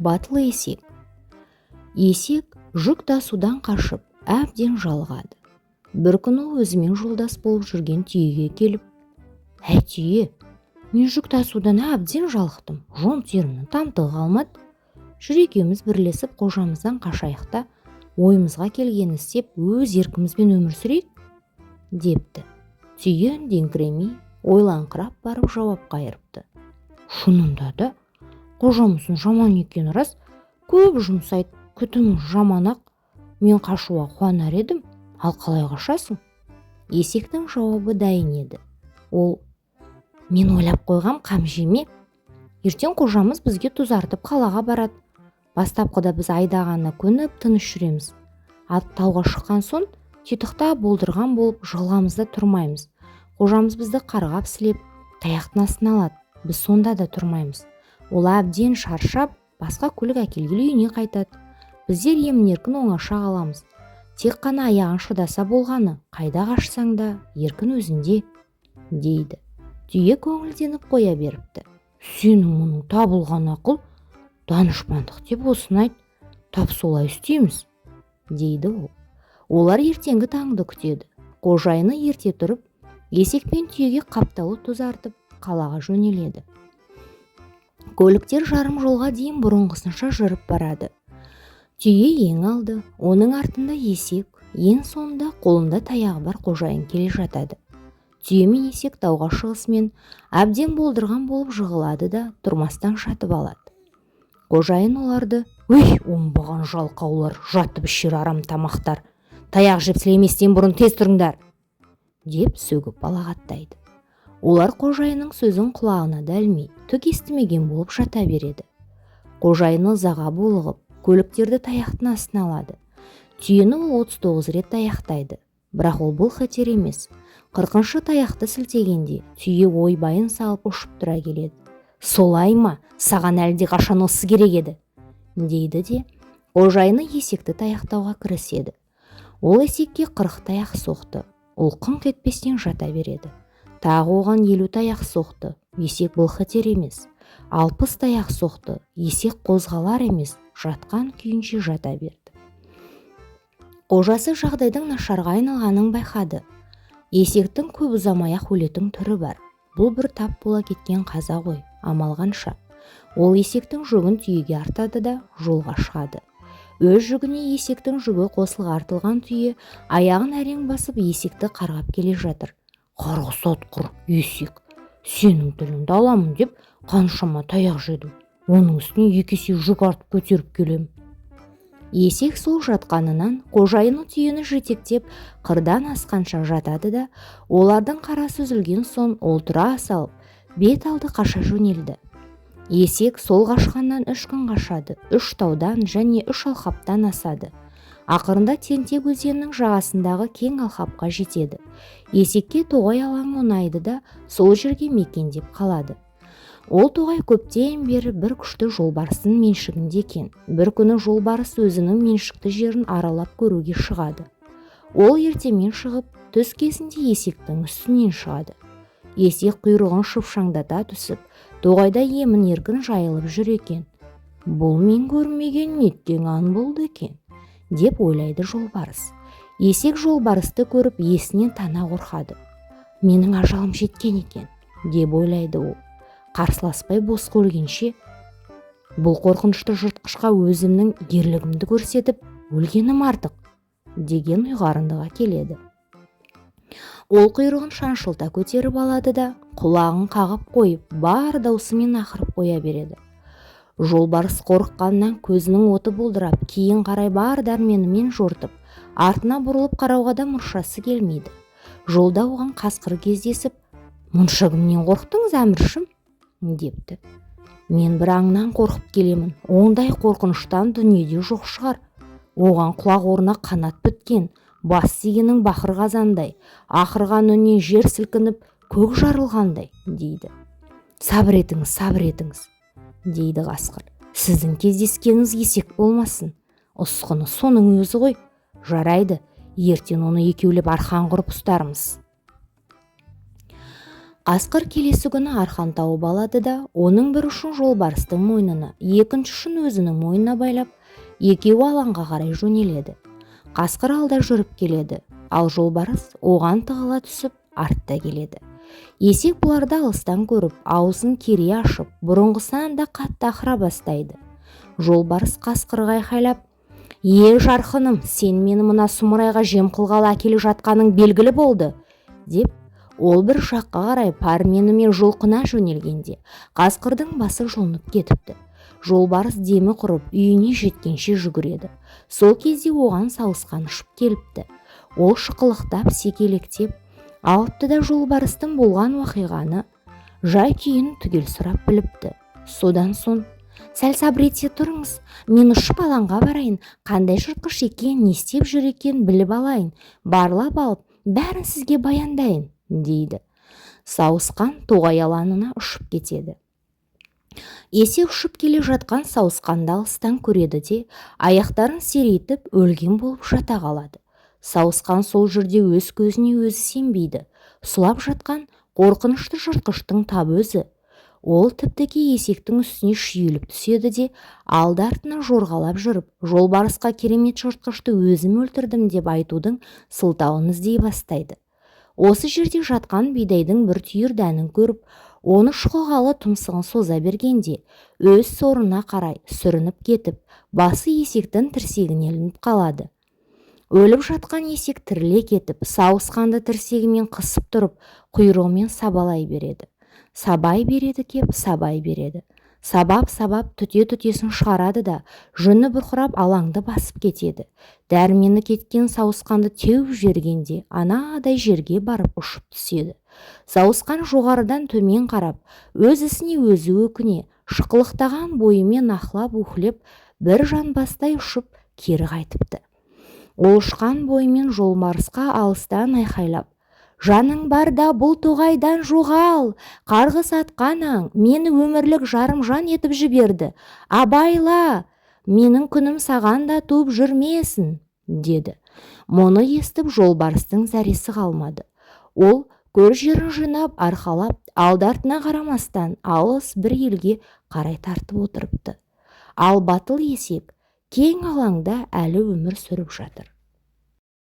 Батыл есек. Есек жүк тасудан қашып, әбден жалығады. Бір күні ол өзімен жолдас болып жүрген түйеге келіп: «Әй, түйе, мен жүк тасудан әбден жалықтым, жон терімнің тамтығы қалмады. Жүр, екеуміз бірлесіп қожамыздан қашайық та, ойымызға келгенін істеп, өз еркімізбен өмір сүрейік», — депті. Түйе үндеңкіремей, ойлаңқырап барып жауап қайырыпты: «Шынында да, қожамыздың жаман екені рас, көп жұмсайды, күтімі жаман ақ. Мен қашуға қуанар едім, ал қалай қашасың?» Есектің жауабы дайын еді. Ол: «Мен ойлап қойғам, қам жеме. Ертең қожамыз бізге тұз артып, қалаға барады. Бастапқыда біз айдағанына көніп, тыныш жүреміз. Ал тауға шыққан соң, титықтап болдырған болып жығыламыз да, тұрмаймыз. Қожамыз бізді қарғап сілеп, таяқтың астына алады. Біз сонда да тұрмаймыз. Ол әбден шаршап, басқа көлік әкелгелі үйіне қайтады. Біздер емін еркін оңаша қаламыз. Тек қана аяғың шыдаса болғаны, қайда қашсаң да, еркін өзінде», — дейді. Түйе көңілденіп қоя беріпті: «Сенің мұның табылған ақыл, данышпандық деп осыны айт. Тап солай істейміз», — дейді ол. Олар ертеңгі таңды күтеді. Қожайыны ерте тұрып, есек пен түйеге қаптаулы тұз артып, қалаға жөнеледі. Көліктер жарым жолға дейін бұрынғысынша жүріп барады. Түйе ең алды, оның артында есек, ең соңында қолында таяғы бар қожайын келе жатады. Түйе мен есек тауға шығысымен әбден болдырған болып жығылады да, тұрмастан жатып алады. Қожайын оларды: «Өй, оңбаған жалқаулар, жатып ішер арам тамақтар, таяқ жеп сілеместен бұрын тез тұрыңдар!» — деп сөгіп, балағаттайды. Олар қожайынның сөзін құлағына да ілмей, түк естімеген болып жата береді. Қожайыны ызаға булығып, көліктерді таяқтың астына алады. Түйені ол 39 рет таяқтайды, бірақ ол былқ етер емес. 40-шы таяқты сілтегенде, түйе ойбайын салып, ұшып тұра келеді. «Солай ма? Саған әлде қашан осы керек еді», — дейді де, қожайыны есекті таяқтауға кіріседі. Ол есекке 40 таяқ соқты, ол қыңқ етпестен жата береді. Тағы оған 50 таяқ соқты, есек былқ етер емес. 60 таяқ соқты, есек қозғалар емес, жатқан күйінше жата берді. Қожасы жағдайдың нашарға айналғанын байқады. Есектің көп ұзамай ақ өлетін түрі бар. Бұл бір тап бола кеткен қаза ғой, амал қанша? Ол есектің жүгін түйеге артады да, жолға шығады. Өз жүгіне есектің жүгі қосыла артылған түйе аяғын әрең басып, есекті қарғап келе жатыр. «Қарғыс атқыр есек, сенің тіліңді аламын деп қаншама таяқ жедім, оның үстіне екі есе жүк артып көтеріп келемін». Есек сол жатқанынан қожайыны түйені жетектеп қырдан асқанша жатады да, олардың қарасы үзілген соң, ол тұра салып, бет алды қаша жөнелді. Есек сол қашқаннан 3 күн қашады, үш таудан және үш алқаптан асады. Ақырында Тентек өзенінің жағасындағы кең алқапқа жетеді. Есекке тоғай алаңы ұнайды да, сол жерге мекендеп қалады. Ол тоғай көптен бері бір күшті жолбарыстың меншігінде екен. Бір күні жолбарыс өзінің меншікті жерін аралап көруге шығады. Ол ертемен шығып, түс кезінде есектің үстінен шығады. Есек құйрығын шыпшаңдата түсіп, тоғайда емін еркін жайылып жүр екен. «Бұл мен көрмеген неткен аң болды екен?» — деп ойлайды жолбарыс. Есек жолбарысты көріп, есінен тана қорқады. «Менің ажалым жеткен екен», — деп ойлайды ол. «Қарсыласпай босқа өлгенше, бұл қорқынышты жыртқышқа өзімнің ерлігімді көрсетіп өлгенім артық», — деген ұйғарындыға келеді. Ол құйрығын шаншылта көтеріп алады да, құлағын қағып қойып, бар даусымен ақырып қоя береді. Жолбарыс қорыққаннан көзінің оты бұлдырап, кейін қарай бар дәрменімен жортып, артына бұрылып қарауға да мұршасы келмейді. Жолда оған қасқыр кездесіп: «Мұнша кімнен қорықтыңыз, әміршім?» — депті. «Мен бір аңнан қорқып келемін. Ондай қорқыныштан дүниеде жоқ шығар. Оған құлақ орнына қанат біткен, бас дегенің бақыр қазандай, ақырған үнінен жер сілкініп, көк жарылғандай», — дейді. «Сабыр етіңіз, сабыр етіңіз, — дейді қасқыр. — Сіздің кездескеніңіз есек болмасын? Ұсқыны соның өзі ғой. Жарайды, ертең оны екеулеп арқан құрып ұстармыз». Қасқыр келесі күні арқан тауып алады да, оның бір ұшын жолбарыстың мойнына, екінші ұшын өзінің мойнына байлап, екеуі алаңға қарай жөнеледі. Қасқыр алда жүріп келеді, ал жолбарыс оған тығыла түсіп артта келеді. Есек бұларды алыстан көріп, аузын кере ашып, бұрынғысынан да қатты ақыра бастайды. Жолбарыс қасқырға айқайлап: «Е, жарқыным, сен мені мына сұмырайға жем қылғалы әкеле жатқаның белгілі болды», – деп, ол бір жаққа қарай парменімен жұлқына жөнелгенде, қасқырдың басы жұлынып кетіпті. Жолбарыс демі құрып, үйіне жеткенше жүгіреді. Сол кезде оған сауысқан ұшып келіпті. Ол шықылықтап, секелектеп алыпты да, жолбарыстың болған уақиғаны, жай күйін түгел сұрап біліпті. Содан соң: «Сәл сабыр ете тұрыңыз, мен ұшып алаңға барайын, қандай жыртқыш екен, не істеп жүр екен, біліп алайын, барлап алып, бәрін сізге баяндайын», – дейді. Сауысқан тоғай алаңына ұшып кетеді. Есек ұшып келе жатқан сауысқанды алыстан көреді де, аяқтарын серейтіп, өлген болып жата қалады. Сауысқан сол жерде өз көзіне өзі сенбейді: сұлап жатқан қорқынышты жыртқыштың тап өзі. Ол тіп-тіке есектің үстіне шүйіліп түседі де, алды артына жорғалап жүріп, жолбарысқа керемет жыртқышты өзім өлтірдім деп айтудың сылтауын іздей бастайды. Осы жерде жатқан бидайдың бір түйір дәнін көріп, оны шұқығалы тұмсығын соза бергенде, өз сорына қарай сүрініп кетіп, басы есектің тірсегіне ілініп қалады. Өліп жатқан есек тіріле кетіп, сауысқанды тірсегімен қысып тұрып, құйрығымен сабалай береді, сабай береді кеп, сабай береді. Сабап-сабап, түте-түтесін шығарады да, жүні бұрқырап, алаңды басып кетеді. Дәрмені кеткен сауысқанды теуіп жібергенде, анадай жерге барып ұшып түседі. Сауысқан жоғарыдан төмен қарап, өз ісіне өзі өкіне, шықылықтаған бойымен аһлап-уһілеп, бір жанбастай ұшып кері қайтыпты. Ол ұшқан бойымен жолбарысқа алыстан айқайлап: «Жаның барда бұл тоғайдан жоғал! Қарғыс атқан аң мені өмірлік жарымжан етіп жіберді. Абайла, менің күнім саған да туып жүрмесін», – деді. Мұны естіп, жолбарыстың зәресі қалмады. Ол көр жерін жинап, арқалап, алды артына қарамастан алыс бір елге қарай тартып отырыпты. Ал батыл есек кең алаңда әлі өмір сүріп жатыр.